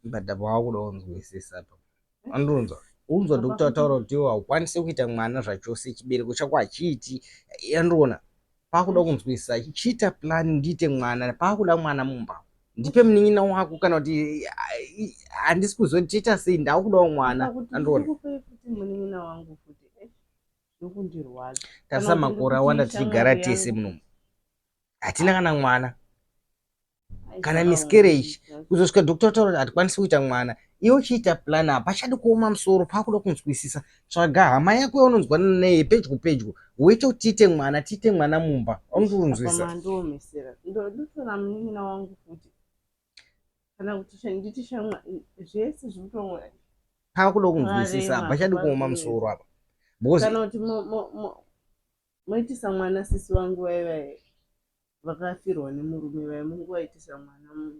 But apa wakuda kunzwisisa apa. Andonzwa. Unzwa doctor ataura kuti iwe haukwanisi kuita mwana zvachose, chibereko chako hachiiti. Andiona. Pakuda kunzwisisa, chiita plan ndiite mwana, pakuda mwana mumba. Ndipe munin'ina wako kana kuti handisi kuziva tiita sei, ndakudawo mwana. Andiona. Futi munin'ina wangu futi. Zvokundirwadza. Tarisa makore awanda tichigara tese munomu. Hatina kana mwana. Kana miscarriage kuzosvika doctor ataura kuti hatikwanisi kuita mwana, iwe uchiita plan, hapachadi kuoma musoro, pakuda kunzwisisa. Tsvaga hama yako yaunonzwanana naye pedyo pedyo, woita kuti tiite mwana, tiite mwana mumba. Unonzwisisa? Mandiomesera, ndotora munin'ina wangu futi kana kuti nditi shamwa, zvese zviri. Pakuda kunzwisisa, hapachadi kuoma musoro apa because kana kuti moitisa mwana sisi vangu vaivai vakafirwa nemurume vai, mungovaitisa mwana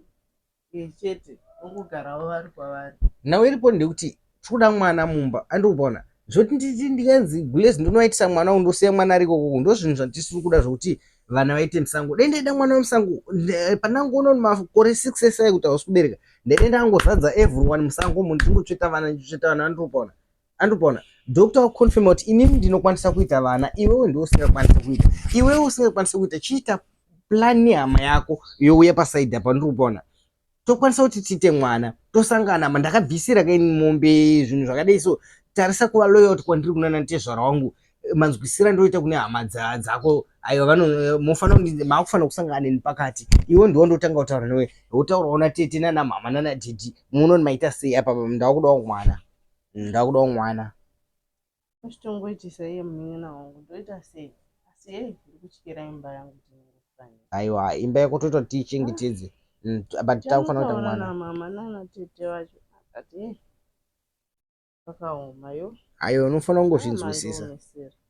chete, vongogarawo vari kwavari. Nhau iripo ndekuti tikuda mwana mumba, andikupaona zvoti nditi ndikanzi gulezi ndinovaitisa mwana wangu, ndosiya mwana ari ikoko. Ndo zvinhu zvatisiri kuda zvokuti vana vaite musango. Dai ndaida mwana wemusango pandangoona makore 6 esai kuti hausi kubereka, ndaida ndangozadza everyone musango umu, ndingotsveta vana, nditsveta vana. Andikupaona, andikupaona doctor waconfirma kuti inini ndinokwanisa kuita vana, iwewe ndiwe usingakwanisi kuita. Iwewe usingakwanisi kuita, chiita plan nehama yako youya paside apa, ndikupaona tokwanisa kuti tiite mwana, tosangana. Ma ndakabvisira kaini mombe, zvinhu zvakadai. So tarisa kuva loyal kwandiri kunana tezvara wangu, manzwisira ndoita kune hama dzako. Aiwa, mofanira maakufanira kusangana neni pakati. Iwe ndiwo ndotanga kutaura newe, wotaurawo natete nana mama nana dhidhi, munoni maita sei apa. Ndakudawo mwana, ndakudawo mwana. Uchitongoitisa iye munin'ina wangu, ndoita sei? Asi ei, ndiri kutyira imba yangu. Aiwa, imba yako toita kuti tiichengetedze, but takufanira kuita mwana. Mama nana tete vacho akati, "Ei, zvakaoma yo." Aiwa, unofanira kungozvinzwisisa. Mandiomesera.